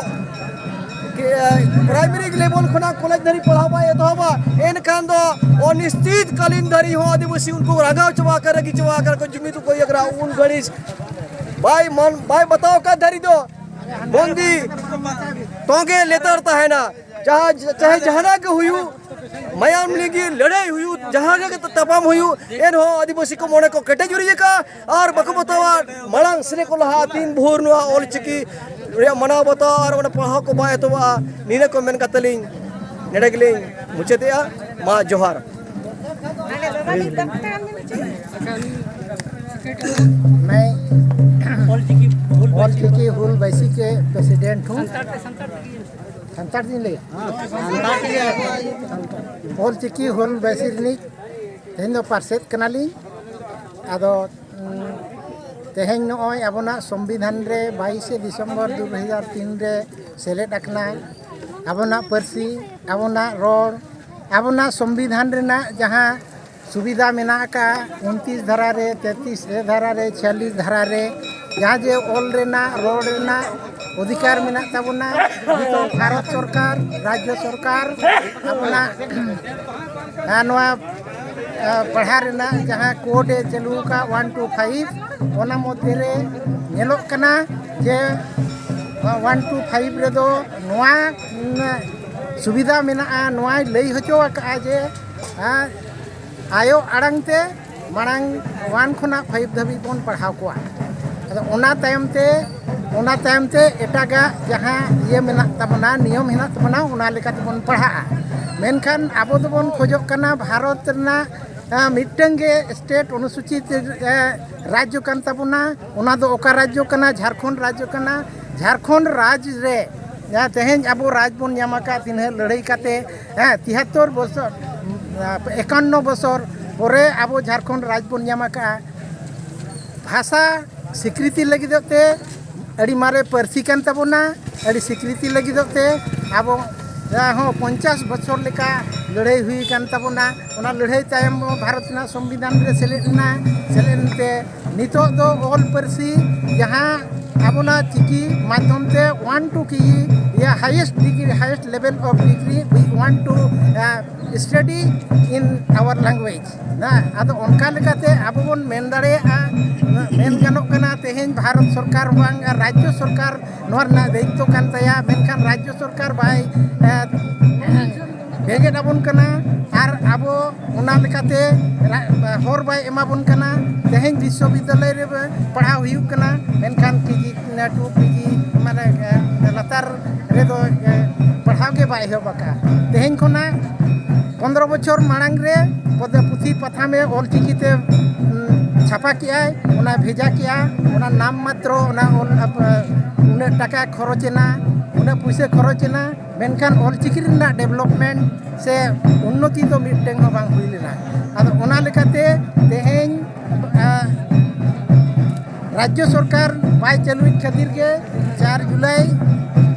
ᱯᱨᱟᱭᱢᱟᱨᱤ ᱞᱮᱵᱮᱞ ᱠᱷᱚᱱᱟᱜ ᱠᱚᱞᱮᱡᱽ ᱫᱷᱟᱹᱨᱤᱡ ᱯᱟᱲᱦᱟᱣ ᱵᱟᱭ ᱮᱛᱚᱦᱚᱵᱟ, ᱮᱱᱠᱷᱟᱱ ᱫᱚ ᱚᱱᱤᱥᱪᱤᱛ ᱠᱟᱞᱤᱱ ᱫᱷᱟᱹᱨᱤᱡ ᱦᱚᱸ ᱟᱹᱫᱤᱵᱟᱹᱥᱤ ᱩᱱᱠᱩ ᱨᱟᱸᱜᱟᱣ ᱪᱟᱵᱟ ᱟᱠᱟᱱᱟ, ᱨᱟᱹᱜᱤ ᱪᱟᱵᱟ ᱟᱠᱟᱱᱟ ᱠᱚ, ᱡᱩᱢᱤᱫ ᱠᱚ ᱤᱭᱟᱹ ᱠᱟᱱᱟ᱾ ᱩᱱ ᱜᱷᱟᱹᱲᱤᱡ ᱵᱟᱭ ᱢᱟᱱ ᱵᱟᱭ ᱵᱟᱛᱟᱣ ᱟᱠᱟᱫ ᱫᱷᱟᱹᱨᱤᱡ ᱫᱚ ᱵᱚᱱᱫᱤ ᱛᱚᱸᱜᱮ ᱞᱮᱛᱟᱲ ᱛᱟᱦᱮᱱᱟ᱾ ᱡᱟᱦᱟᱸ ᱪᱟᱦᱮ ᱡᱟᱦᱟᱱᱟᱜ ᱜᱮ ᱦᱩᱭᱩᱜ, ᱢᱟᱭᱟᱢ ᱞᱤᱸᱜᱤ ᱞᱟᱹᱲᱦᱟᱹᱭ ᱦᱩᱭᱩᱜ, ᱡᱟᱦᱟᱸ ᱨᱮᱜᱮ ᱛᱟᱯᱟᱢ ᱦᱩᱭᱩᱜ, ᱮᱱᱦᱚᱸ ᱟᱹᱫᱤᱵᱟᱹᱥᱤ ᱠᱚ ᱢᱚᱱᱮ ᱠᱚ ᱠᱮᱴᱮᱡ ᱩᱨᱤᱡ ᱟᱠᱟᱫᱼᱟ ᱟᱨ ᱵᱟᱠᱚ ᱵᱟᱛᱟᱣᱟ᱾ ᱢᱟᱲᱟᱝ ᱥᱮᱫ ᱠᱚ ᱞᱟᱦᱟᱜᱼᱟ᱾ ᱛᱤᱱ ᱵᱷᱳᱨ ᱱᱚᱣᱟ ᱚᱞ ᱪᱤᱠᱤ ᱨᱮᱭᱟᱜ ᱢᱟᱱᱟᱣ ᱵᱟᱛᱟᱣ ᱟᱨ ᱚᱱᱟ ᱯᱟᱲᱦᱟᱣ ᱠᱚ ᱵᱟᱭ ᱮᱛᱚᱦᱚᱵᱟ, ᱱᱤᱱᱟᱹ ᱠᱚ ᱢᱮᱱ ᱠᱟᱛᱮ ᱞᱤᱧ ᱱᱚᱰᱮ ᱜᱮᱞᱤᱧ ᱢᱩᱪᱟᱹᱫᱮᱜᱼᱟ᱾ ᱢᱟ ᱡᱚᱦᱟᱨ᱾ मैं ᱚᱞ ᱪᱤᱠᱤ ᱦᱩᱞ ᱵᱟᱭᱥᱤ ᱠᱮ ᱯᱨᱮᱥᱤᱰᱮᱱᱴ ᱦᱚᱸ᱾ ᱥᱟᱱᱛᱟᱲ ᱛᱤᱧ ᱞᱟᱹᱭᱟ᱾ ᱚᱞ ᱪᱤᱠᱤ ᱦᱩᱞ ᱵᱟᱭᱥᱤ ᱨᱤᱱᱤᱡ ᱛᱮᱦᱮᱧ ᱫᱚ ᱯᱟᱨᱥᱮᱛ ᱠᱟᱱᱟᱞᱤᱧ᱾ ᱟᱫᱚ ᱛᱮᱦᱮᱧ ᱱᱚᱜᱼᱚᱭ ᱟᱵᱚᱱᱟᱜ ᱥᱚᱝᱵᱤᱫᱷᱟᱱ ᱨᱮ ᱵᱟᱭᱤᱥᱮ ᱰᱤᱥᱮᱢᱵᱚᱨ ᱫᱩ ᱦᱟᱡᱟᱨ ᱛᱤᱱ ᱨᱮ ᱥᱮᱞᱮᱫ ᱟᱠᱟᱱᱟ᱾ ᱟᱵᱚᱱᱟᱜ ᱯᱟᱹᱨᱥᱤ, ᱟᱵᱚᱱᱟᱜ ᱨᱚᱲ, ᱟᱵᱚᱱᱟᱜ ᱥᱚᱝᱵᱤᱫᱷᱟᱱ ᱨᱮᱱᱟᱜ ᱡᱟᱦᱟᱸ ᱥᱩᱵᱤᱫᱷᱟ ᱢᱮᱱᱟᱜ ᱟᱠᱟᱫᱼᱟ, ᱩᱱᱛᱨᱤᱥ ᱫᱷᱟᱨᱟ ᱨᱮ, ᱛᱮᱛᱨᱤᱥ ᱮ ᱫᱷᱟᱨᱟ ᱨᱮ, ᱪᱷᱤᱭᱟᱞᱤᱥ ᱫᱷᱟᱨᱟ ᱨᱮ, ᱡᱟᱦᱟᱸ ᱡᱮ ᱚᱞ ᱨᱮᱱᱟᱜ, ᱨᱚᱲ ᱨᱮᱱᱟᱜ ᱚᱫᱷᱤᱠᱟᱨ ᱢᱮᱱᱟᱜ ᱛᱟᱵᱚᱱᱟ᱾ ᱱᱤᱛᱚᱜ ᱵᱷᱟᱨᱚᱛ ᱥᱚᱨᱠᱟᱨ, ᱨᱟᱡᱽᱡᱚ ᱥᱚᱨᱠᱟᱨ ᱟᱵᱚᱱᱟᱜ ᱟᱨ ᱱᱚᱣᱟ ᱯᱟᱲᱦᱟᱣ ᱨᱮᱱᱟᱜ ᱡᱟᱦᱟᱸ ᱠᱳᱰ ᱮ ᱪᱟᱹᱞᱩ ᱟᱠᱟᱫ ᱚᱣᱟᱱ ᱴᱩ ᱯᱷᱟᱭᱤᱵᱷ, ᱚᱱᱟ ᱢᱚᱫᱽᱫᱷᱮ ᱨᱮ ᱧᱮᱞᱚᱜ ᱠᱟᱱᱟ ᱡᱮ ᱚᱣᱟᱱ ᱴᱩ ᱯᱷᱟᱭᱤᱵᱷ ᱨᱮᱫᱚ ᱱᱚᱣᱟ ᱥᱩᱵᱤᱫᱷᱟ ᱢᱮᱱᱟᱜᱼᱟ᱾ ᱱᱚᱣᱟᱭ ᱞᱟᱹᱭ ᱦᱚᱪᱚ ᱟᱠᱟᱫᱼᱟ ᱡᱮ ᱟᱭᱳ ᱟᱲᱟᱝ ᱛᱮ ᱢᱟᱲᱟᱝ ᱚᱣᱟᱱ ᱠᱷᱚᱱᱟᱜ ᱯᱷᱟᱭᱤᱵᱷ ᱫᱷᱟᱹᱵᱤᱡ ᱵᱚᱱ ᱯᱟᱲᱦᱟᱣ ᱠᱚᱣᱟ᱾ ᱟᱫᱚ ᱚᱱᱟ ᱛᱟᱭᱚᱢ ᱛᱮ ᱚᱱᱟ ᱛᱟᱭᱚᱢ ᱛᱮ ᱮᱴᱟᱜᱟᱜ ᱡᱟᱦᱟᱸ ᱤᱭᱟᱹ ᱢᱮᱱᱟᱜ ᱛᱟᱵᱚᱱᱟ, ᱱᱤᱭᱚᱢ ᱢᱮᱱᱟᱜ ᱛᱟᱵᱚᱱᱟ, ᱚᱱᱟ ᱞᱮᱠᱟ ᱛᱮᱵᱚᱱ ᱯᱟᱲᱦᱟᱜᱼᱟ᱾ ᱢᱮᱱᱠᱷᱟᱱ ᱟᱵᱚ ᱫᱚᱵᱚᱱ ᱠᱷᱚᱡᱚᱜ ᱠᱟᱱᱟ ᱵᱷᱟᱨᱚᱛ ᱨᱮᱱᱟᱜ ᱢᱤᱫᱴᱟᱝ ᱜᱮ ᱥᱴᱮᱴ ᱚᱱᱩᱥᱩᱪᱤᱛ ᱨᱟᱡᱽᱡᱚ ᱠᱟᱱ ᱛᱟᱵᱚᱱᱟ᱾ ᱚᱱᱟ ᱫᱚ ᱚᱠᱟ ᱨᱟᱡᱽᱡᱚ ᱠᱟᱱᱟ? ᱡᱷᱟᱲᱠᱷᱚᱸᱰ ᱨᱟᱡᱽᱡᱚ ᱠᱟᱱᱟ᱾ ᱡᱷᱟᱲᱠᱷᱚᱸᱰ ᱨᱟᱡᱽ ᱨᱮ ᱡᱟᱦᱟᱸ ᱛᱮᱦᱮᱧ ᱟᱵᱚ ᱨᱟᱡᱽ ᱵᱚᱱ ᱧᱟᱢ ᱟᱠᱟᱫ, ᱛᱤᱱᱟᱹᱜ ᱞᱟᱹᱲᱦᱟᱹᱭ ᱠᱟᱛᱮ, ᱦᱮᱸ, ᱛᱤᱦᱟᱛᱛᱚᱨ ᱵᱚᱪᱷᱚᱨ, ᱮᱠᱟᱱᱱᱚ ᱵᱚᱪᱷᱚᱨ ᱯᱚᱨᱮ ᱟᱵᱚ ᱡᱷᱟᱲᱠᱷᱚᱸᱰ ᱨᱟᱡᱽ ᱵᱚᱱ ᱧᱟᱢ ᱟᱠᱟᱫᱼᱟ᱾ ᱵᱷᱟᱥᱟ ᱥᱤᱠᱨᱤᱛᱤ ᱞᱟᱹᱜᱤᱫᱚᱜ ᱛᱮ ᱟᱹᱰᱤ ᱢᱟᱨᱮ ᱯᱟᱹᱨᱥᱤ ᱠᱟᱱ ᱛᱟᱵᱚᱱᱟ᱾ ᱟᱹᱰᱤ ᱥᱤᱠᱨᱤᱛᱤ ᱞᱟᱹᱜᱤᱫᱚᱜ ᱛᱮ ᱟᱵᱚ ᱦᱚᱸ ᱯᱚᱧᱪᱟᱥ ᱵᱚᱪᱷᱚᱨ ᱞᱮᱠᱟ ᱞᱟᱹᱲᱦᱟᱹᱭ ᱦᱩᱭ ᱟᱠᱟᱱ ᱛᱟᱵᱚᱱᱟ᱾ ᱚᱱᱟ ᱞᱟᱹᱲᱦᱟᱹᱭ ᱛᱟᱭᱚᱢ ᱵᱷᱟᱨᱚᱛ ᱨᱮᱱᱟᱜ ᱥᱚᱝᱵᱤᱫᱷᱟᱱ ᱨᱮ ᱥᱮᱞᱮᱫ ᱮᱱᱟ᱾ ᱥᱮᱞᱮᱫ ᱮᱱᱛᱮ ᱱᱤᱛᱚᱜ ᱫᱚ ᱚᱞ ᱯᱟᱹᱨᱥᱤ ᱡᱟᱦᱟᱸ ᱟᱵᱚᱱᱟᱜ ᱪᱤᱠᱤ ᱢᱟᱫᱽᱫᱷᱚᱢ ᱛᱮ want to ᱠᱤ ᱤᱭᱟ highest degree, highest level of degree we want to study in our language ᱱᱟ᱾ ᱟᱫᱚ ᱚᱱᱠᱟ ᱞᱮᱠᱟᱛᱮ ᱟᱵᱚ ᱵᱚᱱ ᱢᱮᱱ ᱫᱟᱲᱮᱭᱟᱜᱼᱟ, ᱢᱮᱱ ᱜᱟᱱᱚᱜ ᱠᱟᱱᱟ ᱛᱮᱦᱮᱧ ᱵᱷᱟᱨᱚᱛ ᱥᱚᱨᱠᱟᱨ ᱵᱟᱝ ᱨᱟᱡᱽᱡᱚ ᱥᱚᱨᱠᱟᱨ ᱱᱚᱣᱟ ᱨᱮᱱᱟᱜ ᱫᱟᱭᱤᱛᱛᱚ ᱠᱟᱱ ᱛᱟᱭᱟ, ᱢᱮᱱᱠᱷᱟᱱ ᱨᱟᱡᱽᱡᱚ ᱥᱚᱨᱠᱟᱨ ᱵᱟᱭ ᱵᱮᱸᱜᱮᱫ ᱟᱵᱚᱱ ᱠᱟᱱᱟ᱾ ᱟᱨ ᱟᱵᱚ ᱚᱱᱟ ᱞᱮᱠᱟᱛᱮ ᱦᱚᱨ ᱵᱟᱭ ᱮᱢᱟᱵᱚᱱ ᱠᱟᱱᱟ᱾ ᱛᱮᱦᱮᱧ ᱵᱤᱥᱥᱚᱵᱤᱫᱽᱫᱟᱞᱚᱭ ᱨᱮ ᱯᱟᱲᱦᱟᱣ ᱦᱩᱭᱩᱜ ᱠᱟᱱᱟ, ᱢᱮᱱᱠᱷᱟᱱ ᱠᱮᱡᱤ ᱴᱩ ᱠᱮᱡᱤ ᱢᱟᱱᱮ ᱞᱟᱛᱟᱨ ᱨᱮᱫᱚ ᱯᱟᱲᱦᱟᱣ ᱜᱮ ᱵᱟᱭ ᱮᱦᱚᱵ ᱟᱠᱟᱫᱼᱟ᱾ ᱛᱮᱦᱮᱧ ᱠᱷᱚᱱᱟᱜ ᱯᱚᱱᱫᱽᱨᱚ ᱵᱚᱪᱷᱚᱨ ᱢᱟᱲᱟᱝ ᱨᱮ ᱯᱚᱫᱮ ᱯᱩᱛᱷᱤ ᱯᱟᱛᱷᱟᱢᱮ ᱚᱞᱪᱤᱠᱤ ᱛᱮ ᱪᱷᱟᱯᱟ ᱠᱮᱜᱼᱟᱭ, ᱚᱱᱟ ᱵᱷᱮᱡᱟ ᱠᱮᱜᱼᱟ᱾ ᱚᱱᱟ ᱱᱟᱢ ᱢᱟᱛᱨᱚ ᱚᱱᱟ ᱚᱞ ᱩᱱᱟᱹᱜ ᱴᱟᱠᱟ ᱠᱷᱚᱨᱚᱪ ᱮᱱᱟ, ᱩᱱᱟᱹᱜ ᱯᱩᱭᱥᱟᱹ ᱠᱷᱚᱨᱚᱪ ᱮᱱᱟ, ᱢᱮᱱᱠᱷᱟᱱ ᱚᱞᱪᱤᱠᱤ ᱨᱮᱱᱟᱜ development ᱥᱮ ᱩᱱᱱᱚᱛᱤ ᱫᱚ ᱢᱤᱫᱴᱟᱝ ᱦᱚᱸ ᱵᱟᱝ ᱦᱩᱭ ᱞᱮᱱᱟ᱾ ᱟᱫᱚ ᱚᱱᱟ ᱞᱮᱠᱟᱛᱮ ᱛᱮᱦᱮᱧ ᱨᱟᱡᱽᱡᱚ ᱥᱚᱨᱠᱟᱨ ᱵᱟᱭ ᱪᱟᱹᱞᱩᱭᱮᱫ ᱠᱷᱟᱹᱛᱤᱨ ᱜᱮ ᱪᱟᱨ ᱡᱩᱞᱟᱭ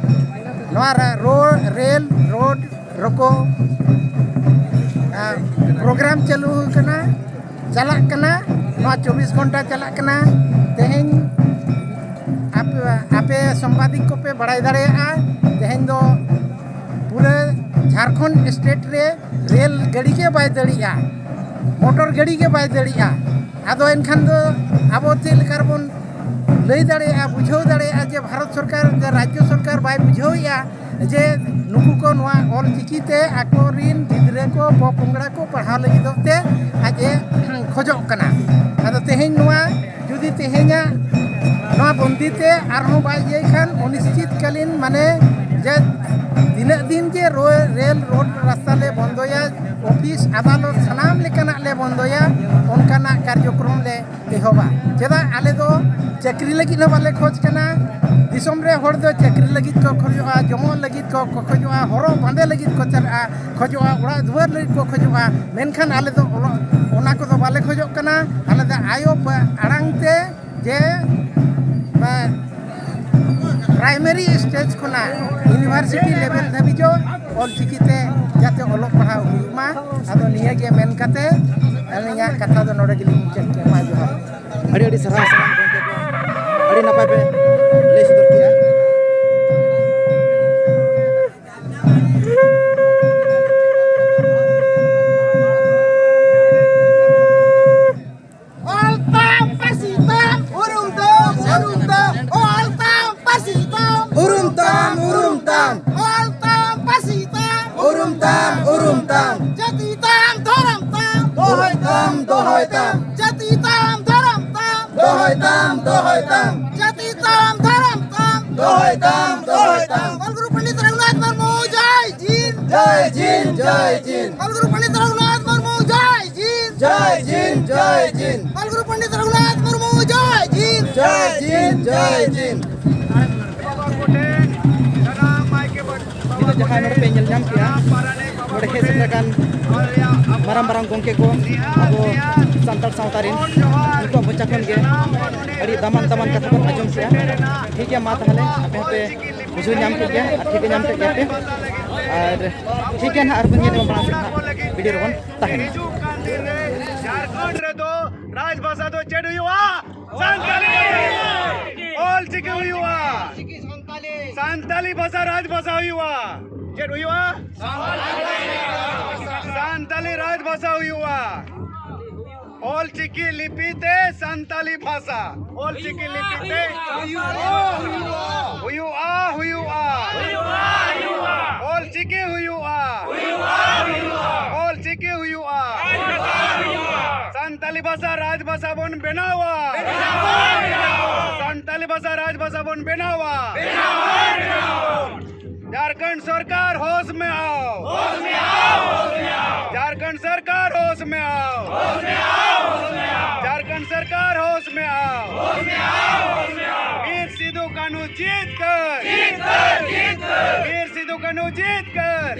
ᱱᱚᱣᱟ ᱨᱮ ᱨᱳᱰ, ᱨᱮᱞ, ᱨᱳᱰ ᱨᱚᱠᱚ ᱯᱨᱳᱜᱨᱟᱢ ᱪᱟᱹᱞᱩ ᱟᱠᱟᱱᱟ, ᱪᱟᱞᱟᱜ ᱠᱟᱱᱟ᱾ ᱱᱚᱣᱟ ᱪᱚᱵᱵᱤᱥ ᱜᱷᱚᱱᱴᱟ ᱪᱟᱞᱟᱜ ᱠᱟᱱᱟ᱾ ᱛᱮᱦᱮᱧ ᱟᱯᱮ, ᱟᱯᱮ ᱥᱟᱢᱵᱟᱫᱤᱠ ᱠᱚᱯᱮ ᱵᱟᱲᱟᱭ ᱫᱟᱲᱮᱭᱟᱜᱼᱟ, ᱛᱮᱦᱮᱧ ᱫᱚ ᱯᱩᱨᱟᱹ ᱡᱷᱟᱲᱠᱷᱚᱸᱰ ᱥᱴᱮᱴ ᱨᱮ ᱨᱮᱞ ᱜᱟᱹᱰᱤ ᱜᱮ ᱵᱟᱭ ᱫᱟᱹᱲᱤᱜᱼᱟ, ᱢᱚᱴᱚᱨ ᱜᱟᱹᱰᱤ ᱜᱮ ᱵᱟᱭ ᱫᱟᱹᱲᱤᱜᱼᱟ᱾ ᱟᱫᱚ ᱮᱱᱠᱷᱟᱱ ᱫᱚ ᱟᱵᱚ ᱪᱮᱫ ᱞᱮᱠᱟ ᱨᱮᱵᱚᱱ ᱞᱟᱹᱭ ᱫᱟᱲᱮᱭᱟᱜᱼᱟ, ᱵᱩᱡᱷᱟᱹᱣ ᱫᱟᱲᱮᱭᱟᱜᱼᱟ ᱡᱮ ᱵᱷᱟᱨᱚᱛ ᱥᱚᱨᱠᱟᱨ, ᱨᱟᱡᱽᱡᱚ ᱥᱚᱨᱠᱟᱨ ᱵᱟᱭ ᱵᱩᱡᱷᱟᱹᱣᱮᱫᱼᱟ ᱡᱮ ᱱᱩᱠᱩ ᱠᱚ ᱱᱚᱣᱟ ᱚᱞ ᱪᱤᱠᱤ ᱛᱮ ᱟᱠᱚᱨᱤᱱ ᱜᱤᱫᱽᱨᱟᱹ ᱠᱚ, ᱯᱚᱼᱯᱚᱝᱲᱟ ᱠᱚ ᱯᱟᱲᱦᱟᱣ ᱞᱟᱹᱜᱤᱫᱚᱜ ᱛᱮ ᱟᱡ ᱮ ᱠᱷᱚᱡᱚᱜ ᱠᱟᱱᱟ᱾ ᱟᱫᱚ ᱛᱮᱦᱮᱧ ᱱᱚᱣᱟ ᱡᱩᱫᱤ ᱛᱮᱦᱮᱧᱟᱜ ᱱᱚᱣᱟ ᱵᱚᱱᱫᱤ ᱛᱮ ᱟᱨᱦᱚᱸ ᱵᱟᱭ ᱤᱭᱟᱹᱭ ᱠᱷᱟᱱ ᱚᱱᱤᱥᱪᱤᱛ ᱠᱟᱞᱤᱱ ᱢᱟᱱᱮ ᱡᱮ ᱛᱤᱱᱟᱹᱜ ᱫᱤᱱ ᱡᱮ ᱨᱳ-, ᱨᱮᱞ ᱨᱳᱰ ᱨᱟᱥᱛᱟ ᱞᱮ ᱵᱚᱱᱫᱚᱭᱟ, ᱚᱯᱷᱤᱥ ᱟᱫᱟᱞᱚᱛ ᱥᱟᱱᱟᱢ ᱞᱮᱠᱟᱱᱟᱜ ᱞᱮ ᱵᱚᱱᱫᱚᱭᱟ, ᱚᱱᱠᱟᱱᱟᱜ ᱠᱟᱨᱡᱚᱠᱨᱚᱢ ᱞᱮ ᱮᱦᱚᱵᱟ᱾ ᱪᱮᱫᱟᱜ ᱟᱞᱮ ᱫᱚ ᱪᱟᱹᱠᱨᱤ ᱞᱟᱹᱜᱤᱫ ᱦᱚᱸ ᱵᱟᱞᱮ ᱠᱷᱚᱡᱽ ᱠᱟᱱᱟ᱾ ᱫᱤᱥᱚᱢ ᱨᱮ ᱦᱚᱲ ᱫᱚ ᱪᱟᱹᱠᱨᱤ ᱞᱟᱹᱜᱤᱫ ᱠᱚ ᱠᱷᱚᱡᱚᱜᱼᱟ, ᱡᱚᱢᱚᱜ ᱞᱟᱹᱜᱤᱫ ᱠᱚ ᱠᱷᱚᱡᱚᱜᱼᱟ, ᱦᱚᱨᱚᱜ ᱵᱟᱸᱫᱮ ᱞᱟᱹᱜᱤᱫ ᱠᱚ ᱪᱟᱞᱟᱜᱼᱟ, ᱠᱷᱚᱡᱚᱜᱼᱟ, ᱚᱲᱟᱜ ᱫᱩᱣᱟᱹᱨ ᱞᱟᱹᱜᱤᱫ ᱠᱚ ᱠᱷᱚᱡᱚᱜᱼᱟ, ᱢᱮᱱᱠᱷᱟᱱ ᱟᱞᱮ ᱫᱚ ᱚᱞᱚᱜ, ᱚᱱᱟ ᱠᱚᱫᱚ ᱵᱟᱞᱮ ᱠᱷᱚᱡᱚᱜ ᱠᱟᱱᱟ᱾ ᱟᱞᱮ ᱫᱚ ᱟᱭᱳ ᱯᱟ-, ᱟᱲᱟᱝ ᱛᱮ ᱡᱮ, ᱵᱟ-, ᱯᱨᱟᱭᱢᱟᱨᱤ ᱥᱴᱮᱡᱽ ᱠᱷᱚᱱᱟᱜ ᱤᱭᱩᱱᱤᱵᱷᱟᱨᱥᱤᱴᱤ ᱞᱮᱵᱮᱞ ᱫᱷᱟᱹᱵᱤᱡ ᱚᱞ ᱪᱤᱠᱤ ᱛᱮ ᱡᱟᱛᱮ ᱚᱞᱚᱜ ᱯᱟᱲᱦᱟᱣ ᱦᱩᱭᱩᱜ ᱢᱟ᱾ ᱟᱫᱚ ᱱᱤᱭᱟᱹ ᱜᱮ ᱢᱮᱱ ᱠᱟᱛᱮ ᱟᱹᱞᱤᱧᱟᱜ ᱠᱟᱛᱷᱟ ᱫᱚ ᱱᱚᱰᱮ ᱜᱮᱞᱤᱧ ᱢᱩᱪᱟᱹᱫ ᱠᱮᱫᱟ᱾ ᱢᱟ ᱡᱚᱦᱟᱨ᱾ ᱟᱹᱰᱤ ᱟᱹᱰᱤ ᱥᱟᱨᱦᱟᱣ ᱥᱟᱱᱟᱢ ᱜᱚᱢᱠᱮ ᱠᱚ, ᱟᱹᱰᱤ ᱱᱟᱯᱟᱭ ᱯᱮ ᱞᱟᱹᱭ ᱥᱚᱫᱚᱨ ᱠᱮᱫᱼᱟ᱾ ᱚᱞ ᱛᱟᱢ, ᱯᱟᱹᱨᱥᱤ ᱛᱟᱢ, ᱩᱨᱩᱢ ᱛᱟᱢ, ᱩᱨᱩᱢ ᱛᱟᱢ᱾ ᱚᱞ ᱛᱟᱢ, ᱯᱟᱹᱨᱥᱤ ᱛᱟᱢ, ᱩᱨᱩᱢ ᱛᱟᱢ, ᱩᱨᱩᱢ ᱛᱟᱢ᱾ ᱚᱞ ᱛᱟᱢ, ᱯᱟᱹᱨᱥᱤ ᱛᱟᱢ, ᱩᱨᱩᱢ ᱛᱟᱢ, ᱩᱨᱩᱢ ᱛᱟᱢ᱾ ᱡᱟᱹᱛᱤ ᱛᱟᱢ, ᱫᱷᱚᱨᱚᱢ ᱛᱟᱢ, ᱫᱚᱦᱚᱭ ᱛᱟᱢ, ᱫᱚᱦᱚᱭ ᱛᱟᱢ᱾ ᱡᱟᱹᱛᱤ ᱛᱟᱢ, ᱫᱷᱚᱨᱚᱢ ᱛᱟᱢ, ᱫᱚᱦᱚᱭ ᱛᱟᱢ, ᱫᱚᱦᱚᱭ ᱛᱟᱢ᱾ ᱡᱟᱹᱛᱤ ᱛᱟᱢ, ᱫᱷᱚᱨᱚᱢ ᱛᱟᱢ, ᱫᱚᱦᱚᱭ ᱛᱟᱢ, ᱫᱚᱦᱚᱭ ᱛᱟᱢ᱾ ᱚᱞ ᱜᱩᱨᱩ ᱯᱚᱱᱰᱤᱛ ᱨᱚᱜᱷᱩᱱᱟᱛᱷ ᱢᱩᱨᱢᱩ ᱡᱟᱭ ᱡᱤᱱ, ᱡᱟᱭ ᱡᱤᱱ, ᱡᱟᱭ ᱡᱤᱱ᱾ ᱚᱞ ᱜᱩᱨᱩ ᱯᱚᱱᱰᱤᱛ ᱨᱚᱜᱷᱩᱱᱟᱛᱷ ᱢᱩᱨᱢᱩ ᱡᱟᱭ ᱡᱤᱱ, ᱡᱟᱭ ᱡᱤᱱ, ᱡᱟᱭ ᱡᱤᱱ᱾ ᱚᱞ ᱜᱩᱨᱩ ᱯᱚᱱᱰᱤᱛ ᱨᱚᱜᱷᱩᱱᱟᱛᱷ ᱢᱩᱨᱢᱩ ᱡᱟᱭ ᱡᱤᱱ, ᱡᱟᱭ ᱡᱤᱱ, ᱡᱟᱭ ᱡᱤᱱ᱾ ᱱᱤᱛᱚᱜ ᱡᱟᱦᱟᱸ ᱱᱚᱰᱮ ᱯᱮ ᱧᱮᱞ ᱧᱟᱢ ᱠᱮᱜᱼᱟ, ᱱᱚᱰᱮ ᱦᱮᱡ ᱥᱮᱴᱮᱨ ᱟᱠᱟᱱ ᱢᱟᱨᱟᱝ ᱢᱟᱨᱟᱝ ᱜᱚᱢᱠᱮ ᱠᱚ, ᱟᱵᱚ ᱥᱟᱱᱛᱟᱲ ᱥᱟᱶᱛᱟ ᱨᱮᱱ ᱱᱩᱠᱩᱣᱟᱜ ᱢᱚᱪᱟ ᱠᱷᱚᱱ ᱜᱮ ᱟᱹᱰᱤ ᱫᱟᱢᱟᱱ ᱫᱟᱢᱟᱱ ᱠᱟᱛᱷᱟ ᱵᱚᱱ ᱟᱸᱡᱚᱢ ᱠᱮᱜᱼᱟ᱾ ᱴᱷᱤᱠ ᱜᱮᱭᱟ, ᱢᱟ ᱛᱟᱦᱚᱞᱮ ᱟᱯᱮ ᱦᱚᱸᱯᱮ ᱵᱩᱡᱷᱟᱹᱣ ᱧᱟᱢ ᱠᱮᱫ ᱜᱮᱭᱟ ᱟᱨ ᱴᱷᱤᱠᱟᱹ ᱧᱟᱢ ᱠᱮᱫ ᱜᱮᱭᱟ ᱯᱮ᱾ ᱟᱨ ᱴᱷᱤᱠ ᱜᱮᱭᱟ ᱱᱟᱦᱟᱜ, ᱟᱨᱵᱚᱱ ᱧᱮᱞ ᱧᱟᱢᱟ ᱢᱟᱲᱟᱝ ᱥᱮᱫ ᱱᱟᱦᱟᱜ ᱵᱷᱤᱰᱤᱭᱳ ᱨᱮᱵᱚᱱ ᱛᱟᱦᱮᱱᱟ᱾ ᱦᱤᱡᱩᱜ ᱠᱟᱱ ᱫᱤᱱ ᱨᱮ ᱡᱷᱟᱲᱠᱷᱚᱸᱰ ᱨᱮᱫᱚ ᱨᱟᱡᱽᱵᱷᱟᱥᱟ ᱫᱚ ᱪᱮᱫ ᱦᱩᱭᱩᱜᱼᱟ? ᱥᱟᱱᱛᱟᱲᱤ᱾ ᱚᱞ ᱪᱤᱠᱤ ᱦᱩᱭᱩᱜᱼᱟ᱾ ᱥᱟᱱᱛᱟᱞᱤ ᱵᱷᱟᱥᱟ ᱨᱟᱡᱽᱵᱷᱟᱥᱟ ᱦᱩᱭᱩᱜᱼᱟ᱾ ᱪᱮᱫ ᱦᱩᱭᱩᱜᱼᱟ? ᱥᱟᱱᱛᱟᱞᱤ ᱨᱟᱡᱽᱵᱷᱟᱥᱟ ᱦᱩᱭᱩᱜᱼᱟ᱾ ᱚᱞ ᱪᱤᱠᱤ ᱞᱤᱯᱤ ᱛᱮ ᱥᱟᱱᱛᱟᱞᱤ ᱵᱷᱟᱥᱟ, ᱚᱞ ᱪᱤᱠᱤ ᱞᱤᱯᱤ ᱛᱮ ᱦᱩᱭᱩᱜᱼᱟ, ᱦᱩᱭᱩᱜᱼᱟ᱾ ᱚᱞ ᱪᱤᱠᱤ ᱦᱩᱭᱩᱜᱼᱟ᱾ ᱚᱞ ᱪᱤᱠᱤ ᱦᱩᱭᱩᱜᱼᱟ᱾ ᱥᱟᱱᱛᱟᱞᱤ ᱵᱷᱟᱥᱟ ᱨᱟᱡᱽ ᱵᱷᱟᱥᱟ ᱵᱚᱱ ᱵᱮᱱᱟᱣᱟ᱾ ᱥᱟᱱᱛᱟᱞᱤ ᱵᱷᱟᱥᱟ ᱨᱟᱡᱽ ᱵᱷᱟᱥᱟ ᱵᱚᱱ ᱵᱮᱱᱟᱣᱟ᱾ ᱡᱷᱟᱲᱠᱷᱚᱸᱰ ᱥᱚᱨᱠᱟᱨ ᱦᱳᱥ ᱢᱮ ᱟᱣ᱾ ᱡᱷᱟᱲᱠᱷᱚᱸᱰ ᱥᱚᱨᱠᱟᱨ ᱦᱳᱥ ᱢᱮ ᱟᱣ᱾ ᱡᱷᱟᱲᱠᱷᱚᱸᱰ ᱥᱚᱨᱠᱟᱨ ᱦᱳᱥ ᱢᱮ ᱟᱣ᱾ ᱵᱤᱨ ᱥᱤᱫᱩ ᱠᱟᱹᱱᱦᱩ ᱡᱤᱛ ᱠᱟᱨ᱾ ᱵᱤᱨ ᱥᱤᱫᱩ ᱠᱟᱹᱱᱦᱩ ᱡᱤᱛ ᱠᱟᱨ᱾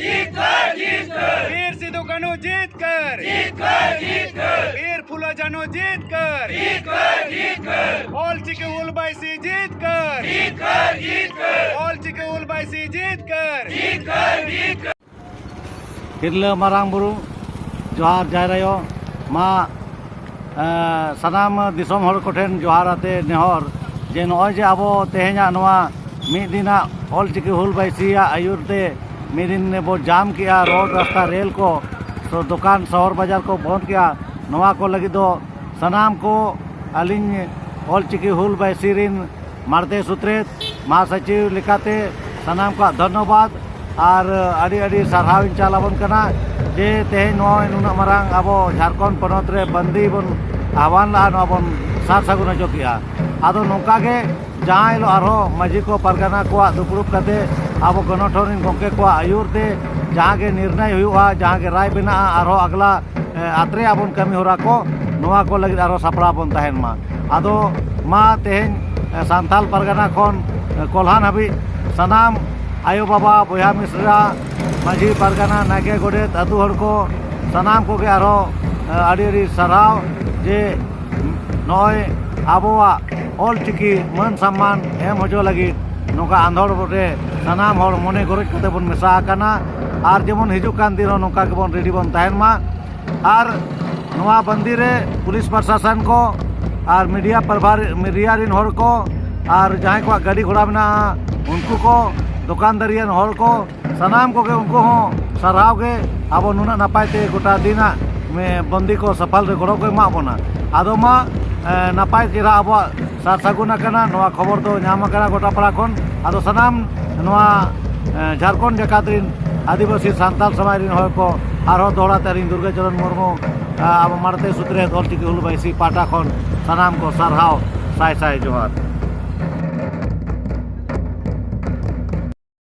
ᱵᱤᱨ ᱥᱤᱫᱩ ᱠᱟᱹᱱᱦᱩ ᱡᱤᱛ ᱠᱟᱨ᱾ ᱵᱤᱨ ᱯᱷᱩᱞᱳ ᱡᱟᱱᱚ ᱡᱤᱛᱠᱟᱹᱨ, ᱡᱤᱛᱠᱟᱹᱨ, ᱡᱤᱛᱠᱟᱹᱨ᱾ ᱚᱞ ᱪᱤᱠᱤ ᱦᱩᱞ ᱵᱟᱭᱥᱤ ᱡᱤᱛᱠᱟᱹᱨ, ᱡᱤᱛᱠᱟᱹᱨ, ᱡᱤᱛᱠᱟᱹᱨ᱾ ᱚᱞ ᱪᱤᱠᱤ ᱦᱩᱞ ᱵᱟᱭᱥᱤ ᱡᱤᱛᱠᱟᱹᱨ, ᱡᱤᱛᱠᱟᱹᱨ, ᱡᱤᱛᱠᱟᱹᱨ᱾ ᱛᱤᱨᱞᱟᱹ ᱢᱟᱨᱟᱝ ᱵᱩᱨᱩ, ᱡᱚᱦᱟᱨ ᱡᱟᱦᱮᱨ ᱟᱭᱳ᱾ ᱢᱟ, ᱮ, ᱥᱟᱱᱟᱢ ᱫᱤᱥᱚᱢ ᱦᱚᱲ ᱠᱚᱴᱷᱮᱱ ᱡᱚᱦᱟᱨ ᱟᱛᱮ ᱱᱮᱦᱚᱨ ᱡᱮ ᱱᱚᱜᱼᱚᱭ ᱡᱮ ᱟᱵᱚ ᱛᱮᱦᱮᱧᱟᱜ ᱱᱚᱣᱟ ᱢᱤᱫ ᱫᱤᱱᱟᱜ ᱚᱞ ᱪᱤᱠᱤ ᱦᱩᱞ ᱵᱟᱭᱥᱤᱭᱟᱜ ᱟᱹᱭᱩᱨ ᱛᱮ ᱢᱤᱫ ᱫᱤᱱ ᱵᱚ ᱡᱟᱢ ᱠᱮᱜᱼᱟ, ᱨᱳᱰ, ᱨᱟᱥᱛᱟ, ᱨᱮᱞ ᱠᱚ, ᱥᱚ-, ᱫᱚᱠᱟᱱ, ᱥᱚᱦᱚᱨ ᱵᱟᱡᱟᱨ ᱠᱚ ᱵᱚᱱᱫ ᱠᱮᱜᱼᱟ, ᱱᱚᱣᱟ ᱠᱚ ᱞᱟᱹᱜᱤᱫ ᱫᱚ ᱥᱟᱱᱟᱢ ᱠᱚ ᱟᱹᱞᱤᱧ ᱚᱞ ᱪᱤᱠᱤ ᱦᱩᱞ ᱵᱟᱭᱥᱤ ᱨᱤᱱ ᱢᱟᱬᱛᱮ ᱥᱩᱛᱨᱮᱛ ᱢᱟᱦᱟᱥᱚᱪᱤᱵᱽ ᱞᱮᱠᱟᱛᱮ ᱥᱟᱱᱟᱢ ᱠᱚᱣᱟᱜ ᱫᱷᱚᱱᱱᱚᱵᱟᱫᱽ ᱟᱨ ᱟᱹᱰᱤ ᱟᱹᱰᱤ ᱥᱟᱨᱦᱟᱣ ᱤᱧ ᱪᱟᱞ ᱟᱵᱚᱱ ᱠᱟᱱᱟ ᱡᱮ ᱛᱮᱦᱮᱧ ᱱᱚᱜᱼᱚᱭ ᱱᱩᱱᱟᱹᱜ ᱢᱟᱨᱟᱝ ᱟᱵᱚ ᱡᱷᱟᱲᱠᱷᱚᱸᱰ ᱯᱚᱱᱚᱛ ᱨᱮ ᱵᱟᱱᱫᱤ ᱵᱚᱱ ᱟᱦᱣᱟᱱ ᱞᱟᱜᱼᱟ, ᱱᱚᱣᱟ ᱵᱚᱱ ᱥᱟᱨ ᱥᱟᱹᱜᱩᱱ ᱦᱚᱪᱚ ᱠᱮᱜᱼᱟ᱾ ᱟᱫᱚ ᱱᱚᱝᱠᱟ ᱜᱮ ᱡᱟᱦᱟᱸ ᱦᱤᱞᱳᱜ ᱟᱨᱦᱚᱸ ᱢᱟᱹᱡᱷᱤ ᱠᱚ ᱯᱟᱨᱜᱟᱱᱟ ᱠᱚᱣᱟᱜ ᱫᱩᱯᱲᱩᱵ ᱠᱟᱛᱮ ᱟᱵᱚ ᱜᱚᱱᱚᱴᱷᱚᱱ ᱨᱤᱱ ᱜᱚᱢᱠᱮ ᱠᱚᱣᱟᱜ ᱟᱹᱭᱩᱨ ᱛᱮ ᱡᱟᱦᱟᱸ ᱜᱮ ᱱᱤᱨᱱᱚᱭ ᱦᱩᱭᱩᱜᱼᱟ, ᱡᱟᱦᱟᱸ ᱜᱮ ᱨᱟᱭ ᱵᱮᱱᱟᱜᱼᱟ, ᱟᱨᱦᱚᱸ ᱟᱜᱽᱞᱟ ᱮ, ᱟᱛᱨᱮ ᱟᱵᱚᱱ ᱠᱟᱹᱢᱤ ᱦᱚᱨᱟ ᱠᱚ, ᱱᱚᱣᱟ ᱠᱚ ᱞᱟᱹᱜᱤᱫ ᱟᱨᱦᱚᱸ ᱥᱟᱯᱲᱟᱣ ᱵᱚᱱ ᱛᱟᱦᱮᱱ ᱢᱟ᱾ ᱟᱫᱚ ᱢᱟ ᱛᱮᱦᱮᱧ, ᱮ, ᱥᱟᱱᱛᱟᱞ ᱯᱟᱨᱜᱟᱱᱟ ᱠᱷᱚᱱ, ᱮ, ᱠᱚᱞᱦᱟᱱ ᱦᱟᱹᱵᱤᱡ ᱥᱟᱱᱟᱢ ᱟᱭᱳ ᱵᱟᱵᱟ, ᱵᱚᱭᱦᱟ ᱢᱤᱥᱨᱟ, ᱢᱟᱹᱡᱷᱤ ᱯᱟᱨᱜᱟᱱᱟ, ᱱᱟᱭᱠᱮ, ᱜᱚᱰᱮᱛ, ᱟᱹᱛᱩ ᱦᱚᱲ ᱠᱚ, ᱥᱟᱱᱟᱢ ᱠᱚᱜᱮ ᱟᱨᱦᱚᱸ, ᱮ, ᱟᱹᱰᱤ ᱟᱹᱰᱤ ᱥᱟᱨᱦᱟᱣ ᱡᱮ ᱱᱚᱜᱼᱚᱭ ᱟᱵᱚᱣᱟᱜ ᱚᱞ ᱪᱤᱠᱤ ᱢᱟᱹᱱ ᱥᱚᱢᱢᱟᱱ ᱮᱢ ᱦᱚᱪᱚ ᱞᱟᱹᱜᱤᱫ ᱱᱚᱝᱠᱟ ᱟᱸᱫᱳᱲ ᱨᱮ ᱥᱟᱱᱟᱢ ᱦᱚᱲ ᱢᱚᱱᱮ ᱜᱚᱨᱚᱡᱽ ᱠᱟᱛᱮ ᱵᱚᱱ ᱢᱮᱥᱟ ᱟᱠᱟᱱᱟ᱾ ᱟᱨ ᱡᱮᱢᱚᱱ ᱦᱤᱡᱩᱜ ᱠᱟᱱ ᱫᱤᱱ ᱦᱚᱸ ᱱᱚᱝᱠᱟ ᱜᱮᱵᱚᱱ ᱨᱮᱰᱤ ᱵᱚᱱ ᱛᱟᱦᱮᱱ ᱢᱟ᱾ ᱟᱨ ᱱᱚᱣᱟ ᱵᱟᱹᱱᱫᱤ ᱨᱮ ᱯᱩᱞᱤᱥ ᱯᱨᱚᱥᱟᱥᱚᱱ ᱠᱚ ᱟᱨ ᱢᱤᱰᱤᱭᱟ ᱯᱨᱚᱵᱷᱟᱨ-, ᱢᱤᱰᱤᱭᱟ ᱨᱤᱱ ᱦᱚᱲ ᱠᱚ ᱟᱨ ᱡᱟᱦᱟᱸᱭ ᱠᱚᱣᱟᱜ ᱜᱟᱹᱰᱤ ᱜᱷᱚᱲᱟ ᱢᱮᱱᱟᱜᱼᱟ, ᱩᱱᱠᱩ ᱠᱚ, ᱫᱚᱠᱟᱱᱫᱟᱹᱨᱤᱭᱟᱱ ᱦᱚᱲ ᱠᱚ, ᱥᱟᱱᱟᱢ ᱠᱚᱜᱮ ᱩᱱᱠᱩ ᱦᱚᱸ ᱥᱟᱨᱦᱟᱣ ᱜᱮ, ᱟᱵᱚ ᱱᱩᱱᱟᱹᱜ ᱱᱟᱯᱟᱭ ᱛᱮ ᱜᱚᱴᱟ ᱫᱤᱱᱟᱜ ᱢᱮ-, ᱵᱟᱹᱱᱫᱤ ᱠᱚ ᱥᱟᱯᱷᱟᱞ ᱨᱮ ᱜᱚᱲᱚ ᱠᱚ ᱮᱢᱟᱜ ᱵᱚᱱᱟ᱾ ᱟᱫᱚ ᱢᱟ, ᱮ, ᱱᱟᱯᱟᱭ ᱪᱮᱦᱨᱟ ᱟᱵᱚᱣᱟᱜ ᱥᱟᱨ ᱥᱟᱹᱜᱩᱱ ᱟᱠᱟᱱᱟ, ᱱᱚᱣᱟ ᱠᱷᱚᱵᱚᱨ ᱫᱚ ᱧᱟᱢ ᱟᱠᱟᱱᱟ ᱜᱚᱴᱟ ᱯᱟᱲᱟ ᱠᱷᱚᱱ᱾ ᱟᱫᱚ ᱥᱟᱱᱟᱢ ᱱᱚᱣᱟ, ᱮ, ᱡᱷᱟᱲᱠᱷᱚᱸᱰ ᱡᱟᱠᱟᱛ ᱨᱤᱱ ᱟᱹᱫᱤᱵᱟᱹᱥᱤ ᱥᱟᱱᱛᱟᱲ ᱥᱚᱢᱟᱡᱽ ᱨᱤᱱ ᱦᱚᱲ ᱠᱚ ᱟᱨᱦᱚᱸ ᱫᱚᱦᱲᱟ ᱛᱮ ᱟᱹᱞᱤᱧ ᱫᱩᱨᱜᱟᱹ ᱪᱚᱨᱚᱱ ᱢᱩᱨᱢᱩ, ᱮ, ᱟᱵᱚ ᱢᱟᱬᱛᱮ ᱥᱩᱛᱨᱮᱛ ᱚᱞ ᱪᱤᱠᱤ ᱦᱩᱞ ᱵᱟᱭᱥᱤ ᱯᱟᱦᱴᱟ ᱠᱷᱚᱱ ᱥᱟᱱᱟᱢ ᱠᱚ ᱥᱟᱨᱦᱟᱣ, ᱥᱟᱭ ᱥᱟᱭ ᱡᱚᱦᱟᱨ᱾